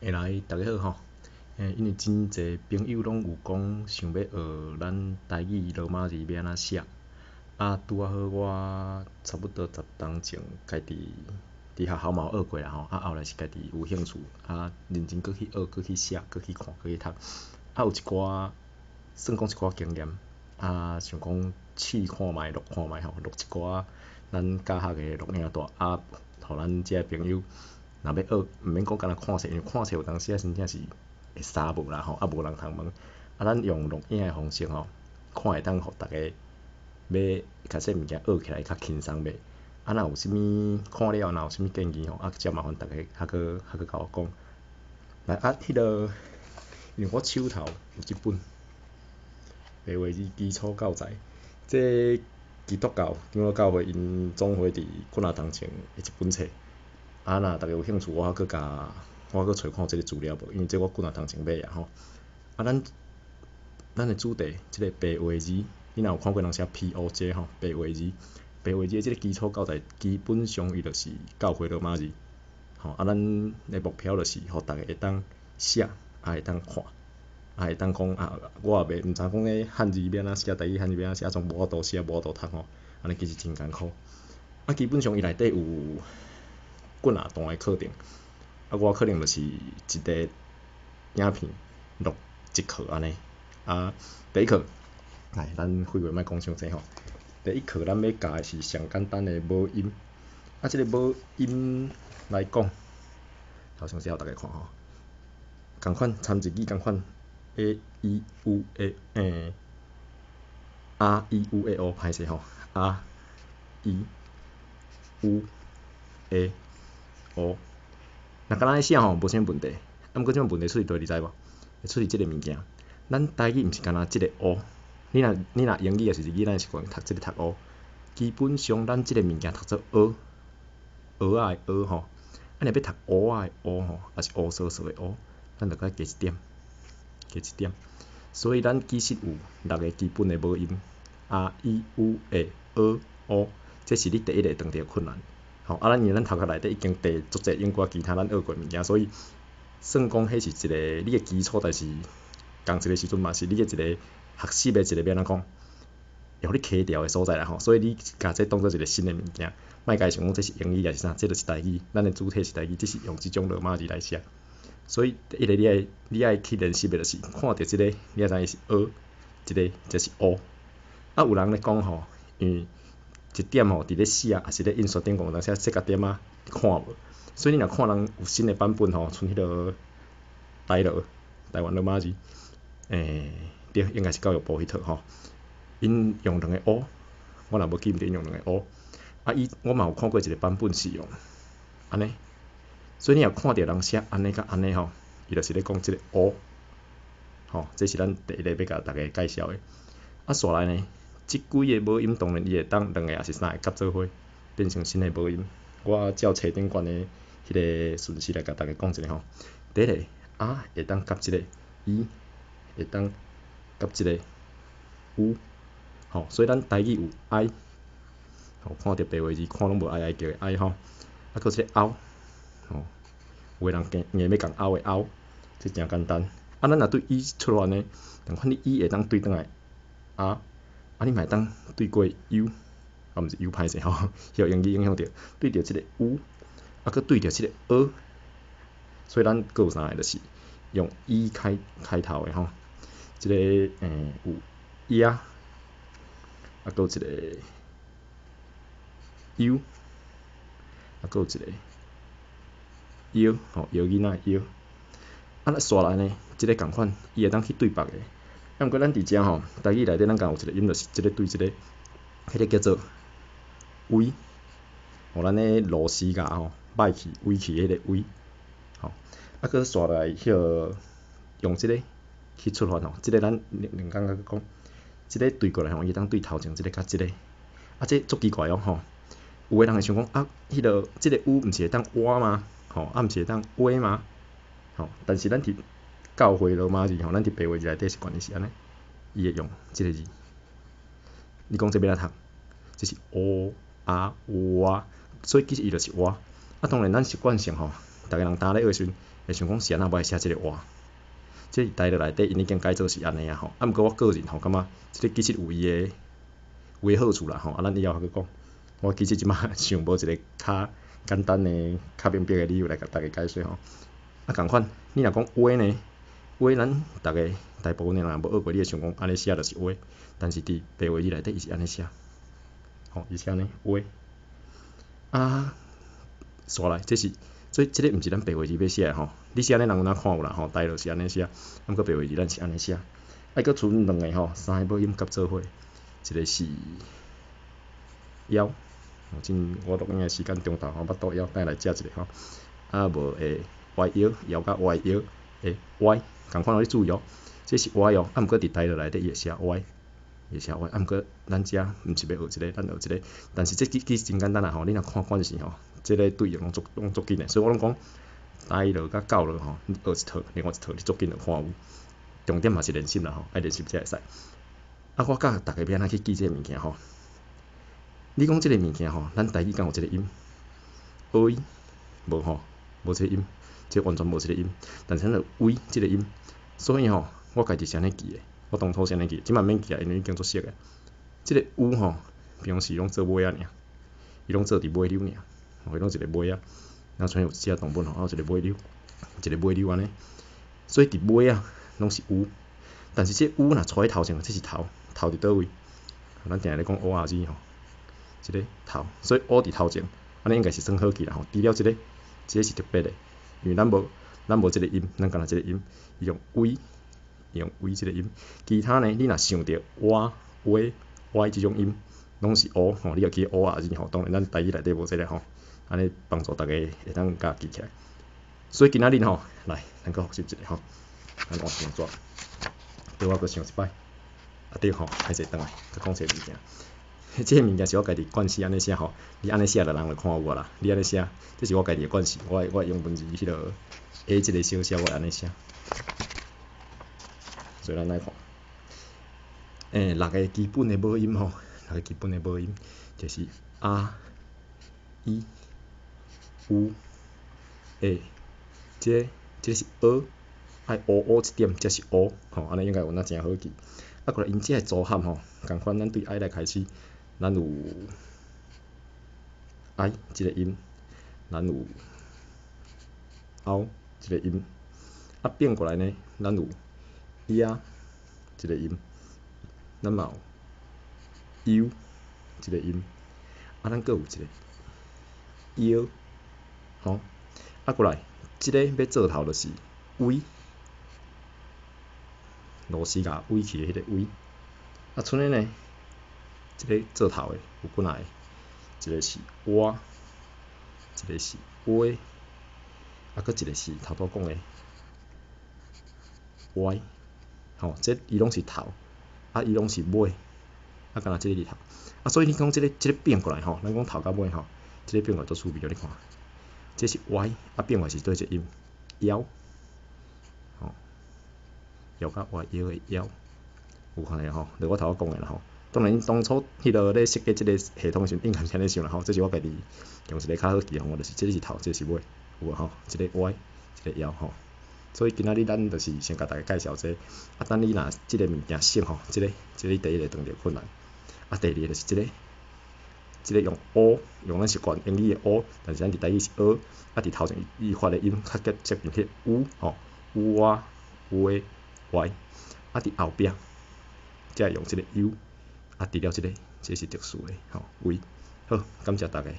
會來，逐家好吼。因為真濟朋友攏有講想欲學咱台語羅馬字欲按怎寫，啊，拄仔好我差不多10冬前家己佇學校嘛有學過啦吼，啊，後來是家己有興趣，啊，認真閣去學、閣去寫、閣去看、閣去讀，啊，有一寡算講一寡經驗，啊，想講試看覓、錄看覓吼，錄一寡咱教學的錄影帶，啊，予咱遮的朋友若欲學，毋免講干焦看冊，因為看冊有當時啊真正是會沙無啦吼，啊無人通問，啊，咱用錄影的方式吼，看會當予逐家欲共這物件學起來較輕鬆袂？啊，若有啥物看了若有啥物建議吼，啊，才麻煩逐家較閣較閣共我講。來啊，彼个，因為我手頭有這本白話字基礎教材，這基督教長老教會𪜶總會佇幾若冬前的一本冊。啊，若逐家有興趣，我閣共我閣揣看有這个資料無？因為這我幾若冬前買的吼。啊，咱的主題，這个白話字，你若有看過人寫 POJ 吼，白話字，白話字的這个基礎教材，基本上伊就是教會羅馬字，吼。啊，咱的目標就是予逐家會當寫，啊會當看，啊會當講啊，我也袂毋知講彼漢字欲按怎寫，台語漢字欲按怎寫，總無法度寫，無法度讀吼，按呢其實真艱苦。啊，基本上伊內底有幾若段的課程，啊，我可能就是一個影片錄一課按呢。啊，第一課，來，咱廢話莫講傷濟吼。第一課咱欲教的是上簡單的母音。啊，這个母音來講，頭先寫予逐家看吼。仝款參一語仝款，A I U A 欸，A I U A O 歹勢吼，A I U A O。若敢若按呢寫吼，無啥物問題。啊，毋過這擺問題出佇佗，你知無？會出佇這个物件。咱台語毋是干焦這个 O，你若英語抑是日語，咱習慣讀這个讀 O。基本上咱這个物件讀做蚵，蚵仔的蚵吼。啊，若欲讀烏仔的烏吼，抑是烏趖趖的烏，咱著愛加一點，加一點。所以咱其實有六个基本的母音：A I U E Ơ O，這是你第一个碰著困難。吼，啊，咱因為咱頭殼內底已經贛足濟用過其他咱學過物件，所以算講彼是一個你的基礎，但是仝一个時陣嘛是你的一個學習的一個欲按怎講，會予你卡著的所在啦吼。所以你共這當做一個新的物件，莫共想講這是英語抑是啥，這就是台語，咱的主體是台語，只是用這種羅馬字來寫。所以第一个你愛去練習的就是看著這个，你愛知伊是蚵，這个才是烏。啊，有人咧講吼，因為一點吼，佇咧寫抑是咧印刷頂懸有當時仔細甲點仔看無，所以你若看人有新的版本吼，像彼个台羅台灣羅馬字，對，應該是教育部彼套吼，𪜶用兩個烏，我若無記毋著𪜶用兩個烏。啊，伊我嘛有看過一個版本是用按呢，所以你若看著人寫按呢佮按呢吼，伊就是咧講這个烏，吼，這是咱第一个欲共逐家介紹的。啊，紲來呢，這幾个母音當然伊會當兩個抑是三个夾做伙，變成新的母音。我照冊頂懸的彼个順序來共逐家講一下吼。第一个 A 會當夾這个 I，會當夾這个 U，吼，所以咱台語有 I，吼，看著白話字看攏無愛愛叫的愛吼，啊，閣這個凹，吼，有的人硬欲共凹的凹，這誠簡單。啊，咱若對 I 出發呢，仝款你 I 會當對轉來 A，啊，你嘛會當對過 U，啊，毋是 U 歹勢吼，予英語影響著，對著這个 U，啊，閣對著這个 E，所以咱閣有三个，就是用 I 開開頭的吼，這个有 Y，啊，閣有一个 U，啊，閣有一个 Y，吼，搖囡仔的搖。啊，咱紲來呢，這个仝款，伊會當去對別个。啊，毋過咱佇遮吼，台語內底咱敢有一個音，就是這个對這个，彼个叫做微，吼，咱咧螺絲牙吼，歹去、歪去彼个歪，吼。啊，閣紲來彼个用這个去出發吼，這个咱兩兩工閣講，這个對過來吼，伊會當對頭前這个佮這个，啊，這足奇怪哦吼。有的人會想講啊，彼个這个 U 毋是會當挖嗎？吼，啊，毋是會當挖嗎？吼，但是咱佇教會羅馬字吼，咱佇白話字內底習慣伊是按呢，伊會用這个字。你講這欲按怎讀？這是烏啊哇，所以其實伊就是挖。啊，當然咱習慣性吼，逐家人當咧學時陣，會想講是按怎欲寫這個活？這是台樂內底𪜶已經改做是按呢啊吼，啊毋過我個人吼感覺，這個其實有伊的好處啦吼，啊咱以後還閣講。我其實這擺想無一個較簡單的、較明白的理由來共大家解說吼。啊仝款，你若講話呢？話咱逐家大部分的人無學過，你會想講按呢寫就是話，但是佇白話字內底伊是按呢寫，吼，伊是按呢話。啊，煞來，這是，所以這個毋是咱白話字欲寫的吼，你寫按呢人有哪看有啦吼，台語是按呢寫，啊毋過白話字咱是按呢寫。啊，閣賰兩个吼，三个母音夾做伙，一個是枵，真我錄影的時間中晝吼，腹肚枵，等下來食一下吼。啊無會歪腰，搖甲歪腰，會歪，仝款哦，你注意哦，這是歪哦，啊毋過佇台語內底伊會寫歪，會寫歪，啊毋過咱遮毋是欲學這個，咱學這個，但是這其實真簡單啦吼，你若看慣勢吼，這個對應攏足攏足緊的，所以我攏講台樂佮教樂吼，你學一套，另外一套你足緊就看有。重點嘛是練習啦吼，愛練習才會使。啊，我教逐家欲按怎去記這个物件吼？你講這个物件吼，咱台語敢有這个音？A 無吼，無這个音，這完全無這个音。但是咱有 V 這个音，所以吼，我家己是按呢記的。我當初是按呢記，這擺免記啊，因為已經足熟的。這个 U 吼，平常時攏做尾仔爾，伊攏做佇尾溜爾，伊攏一个尾仔，若像有一隻動物吼，有一個尾溜，一個尾溜按呢。所以佇尾仔攏是 U，但是這 U 若帶佇頭前，這是頭，頭佇佗位？咱定定咧講 O R G 吼，這个頭，所以 O 佇頭前，按呢應該是算好記啦吼。除了這个，這個是特別的，因為咱無這个音，咱干焦這个音，伊用 V，用 V 這个音。其他呢，你若想著 W、Y 這種音，攏是 O 吼，你就記 O R G 吼。當然咱台語內底無這个吼，按呢幫助逐家會當共記起來。所以今仔日吼，來，咱閣復習一下吼，咱換張紙，對我閣想一擺。啊對吼，歹勢轉來，閣講一个物件。這個物件是我家己慣勢按呢寫吼，你按呢寫，就人就看有啊啦。你按呢寫，這是我家己的慣勢，我英文字彼落 A 這个小寫，我會按呢寫。所以咱來看，六个基本的母音吼，六个基本的母音就是 A、I、U、A，這是 A，愛烏烏一點才是 O，吼，按呢應該有影誠好記。啊，過來𪜶這个組合吼，仝款咱對 I 來開始，咱有 I 這个音，咱有 O 這个音，啊變過來呢，咱有 Y 這个音，咱嘛有 U 這个音，啊咱閣有一个 U，吼，啊過來，這个欲做頭就是 V，螺絲共歪去的彼个 V，啊賰呢，這个做頭的有幾若个？一个是 W，一个是 W，啊閣一個是頭拄講的 Y，吼，這伊攏是頭，啊伊攏是尾，啊干焦這个佇頭，啊所以你講這个變過來吼，咱講頭佮尾吼，這個變過來足趣味哦，你看，這是 Y，啊變過來是佗一個音，枵，吼，枵佮 Y 腰的腰，有看著吼，就我頭拄講的啦吼。當然，當初彼落咧設計這个系統時陣，應該毋是按呢想啦吼。這是我家己用一个較好記的方法，就是這个是頭，這个是尾，有無吼？這个 Y，這个枵吼。所以今仔日咱就是先共大家介紹這個，啊，等你若這个物件熟吼，這个第一个當著困難，啊，第二个就是這个，這个用 O，用咱習慣英語的 O，但是咱佇台語是 A，啊，佇頭前伊發的音較接近彼 U 吼，U 啊，U Y，啊，佇後壁才會用這个 U。啊，除了這个，這是特殊的吼，V。好，感謝大家。